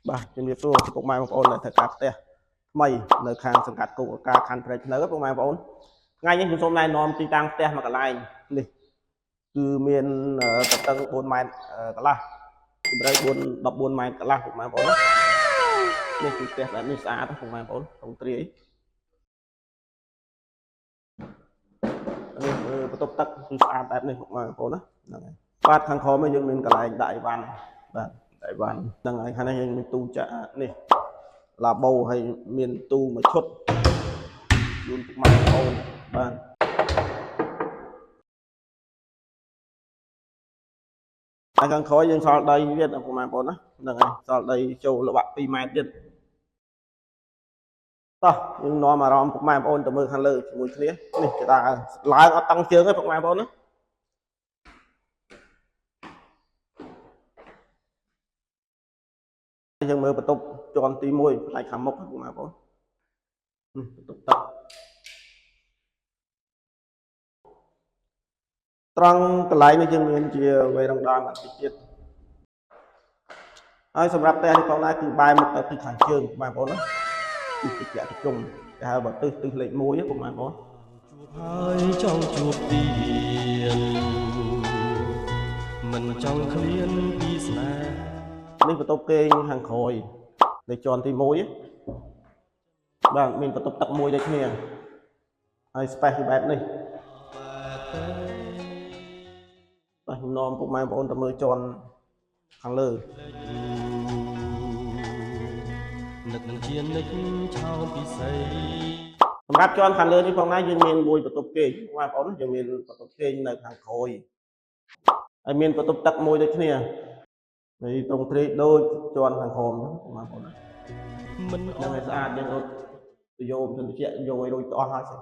បាទជំរាបសួរពុកម៉ែបងប្អូនដែលធ្វើការផ្ទះថ្មីនៅខាងសង្កាត់គោកកាខណ្ឌព្រែកព្នៅពុកម៉ែបងប្អូនថ្ងៃនេះខ្ញុំសូមណែនាំទីតាំងផ្ទះមួយកន្លែងនេះគឺមានទទឹង4ម៉ែត្រកន្លះជម្រៅ4 14ម៉ែត្រកន្លះពុកម៉ែបងប្អូនណានេះគឺផ្ទះបែបនេះស្អាតពុកម៉ែបងប្អូនត្រង់ទ្រាយនេះបន្ទប់ទឹកគឺស្អាតបែបនេះពុកម៉ែបងប្អូនណាហ្នឹងហើយបាទខាងក្រោមនេះយើងមានកន្លែងដាក់អីវ៉ាន់បាទដាក់អីវ៉ាន់ហ្នឹងហើយខាងនេះយើងមានទូចាក់នេះឡាបូហើយមានទូមួយឈុតជូនពុកម៉ែបងប្អូនបាទហើយខាងក្រោយយើងសល់ដីទៀតពុកម៉ែបងប្អូនណាហ្នឹងហើយសល់ដីចូលល្បាក់2ម៉ែត្រទៀតតោះយើងនាំអារម្មណ៍ពុកម៉ែបងប្អូនទៅមើលខាងលើជាមួយគ្នានេះគេថាឡើងអត់តង់ជើងទេពុកម៉ែបងប្អូនណាយើងមើលបន្ទប់ជាន់ទី1ផ្នែកខាងមុខពុកម៉ែបងប្អូនបន្ទប់ទឹកត្រង់កន្លែងនេះយើងមានជាវេរ៉ង់ដាបន្តិចទៀតហើយសម្រាប់ផ្ទះនេះផងដែរគឺបែរមុខទៅទិសខាងជើងបងប្អូនណាទិសតិចតិជុំគេហៅបើទិសទិសលេខ1ពុកម៉ែបងប្អូន ជួបហើយចង់ជួបទៀតមិនចង់ឃ្លានពីស្នេហ៍ នេះបន្ទប់គេងខាងក្រោយនៃជាន់ទី1បាទមានបន្ទប់ទឹកមួយដូចគ្នាហើយ space គឺបែបនេះបាទខ្ញុំនាំពុកម៉ែបងប្អូនទៅមើលជាន់ខាងលើ នឹកនឹងជានិចឆោមពិសី សម្រាប់ជាន់ខាងលើនេះផងដែរយើងមានមួយបន្ទប់គេងបងប្អូនយើងមានបន្ទប់គេងនៅខាងក្រោយហើយមានបន្ទប់ទឹកមួយដូចគ្នាហើយត្រង់ទ្រាយដូចជាន់ខាងក្រោមហ្នឹងបងប្អូនណា មិនអ ហ្នឹងឲ្យស្អាតយើងរត់ទៅយកមិនត្រជាក់យកឲ្យរួចទៅអស់ហើយសិ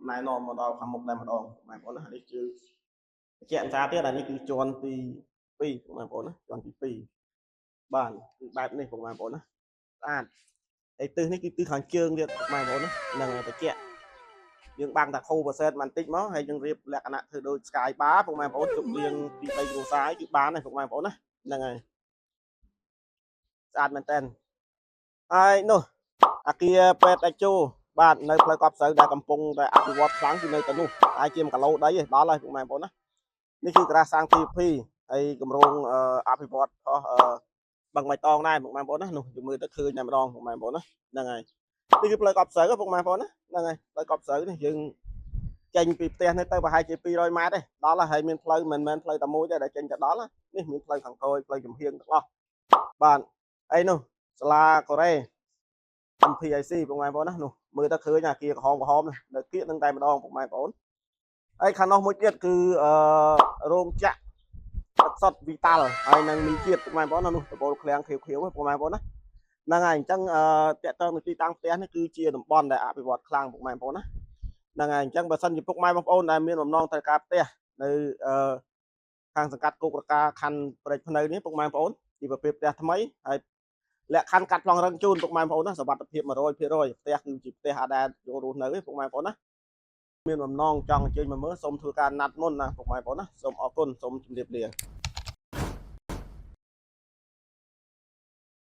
ណែនាំមកដល់ខាងមុខតែម្ដងបងប្អូនណានេះគឺត្រជាក់ស្អាតទៀតអានេះគឺជាន់ទី2បងប្អូនណាជាន់ទី2បាទគឺបែបនេះបងប្អូនណាស្អាតហើយទិសនេះគឺទិសខាងជើងទៀតបងប្អូនណាហ្នឹងហើយត្រជាក់យើងបាំងតាខូប្រសេតបន្តិចមកហើយយើងរៀបលក្ខណៈធ្វើដូច Sky Bar ពុកម៉ែបងប្អូនជប់លៀងពី3គ្រួសារគឺបានហើយពុកម៉ែបងប្អូនណាហ្នឹងហើយស្អាតមែនតើហើយនោះអាគារពេទ្យតេជោបាទនៅផ្លូវកប់ស្រូវដែលកំពុងតែអភិវឌ្ឍខ្លាំងគឺនៅទៅនោះតែជា1គីឡូដីឯងដល់ហើយពុកម៉ែបងប្អូនណានេះគឺក្រាស់សាង TP ហើយគម្រោងអភិវឌ្ឍផុសបឹងបៃតងដែរពុកម៉ែបងប្អូនណានោះយើងមើលទៅឃើញតែម្ដងពុកម៉ែបងប្អូនណាហ្នឹងហើយនេះគឺផ្លូវកប់ស្រូវពុកម៉ែបងប្អូនណាហ្នឹងហើយផ្លូវកប់ស្រូវនេះយើងចេញពីផ្ទះនេះទៅប្រហែលជា200ម៉ែត្រទេដល់ហើយមានផ្លូវមិនមែនផ្លូវតែមួយទេដែលចេញទៅដល់នេះមានផ្លូវខាងក្រោយផ្លូវចំហៀងទាំងអស់បាទអីនោះសាលាកូរ៉េ MPIC ពុកម៉ែបងប្អូនណានោះមើលទៅឃើញអាគារក្រហមក្រហមនេះនៅគៀកនឹងតែម្ដងពុកម៉ែបងប្អូនហើយខាងនោះមួយទៀតគឺអឺរោងចក្រទឹកសុទ្ធវីតាល់ហើយនឹងមីជាតិពុកម៉ែបងប្អូនណានោះដបូលឃ្លាំងខៀវខៀវពុកម៉ែបងប្អូនណាហ្នឹងហើយអញ្ចឹងអឺតកតងនឹងទីតាំងផ្ទះនេះគឺជាតំបន់ដែលអភិវឌ្ឍខ្លាំងពុកម៉ែបងប្អូនណាហ្នឹងហើយអញ្ចឹងបើសិនជាពុកម៉ែបងប្អូនដែលមានបំណងត្រូវការផ្ទះនៅអឺខាងសង្កាត់គោករកាខណ្ឌព្រែកភ្នៅនេះពុកម៉ែបងប្អូនជាប្រភេទផ្ទះថ្មីហើយលក្ខខណ្ឌកាត់ប្លង់រឹងជូនពុកម៉ែបងប្អូនណាសុវត្ថិភាព100%ផ្ទះគឺជាផ្ទះអាដែលយករស់នៅទេពុកម៉ែបងប្អូនណាមានបំណងចង់អញ្ជើញមកមើលសូមធ្វើការណាត់មុនណាពុកម៉ែបងប្អូនណាសូមអរគុណសូមជម្រាបលា។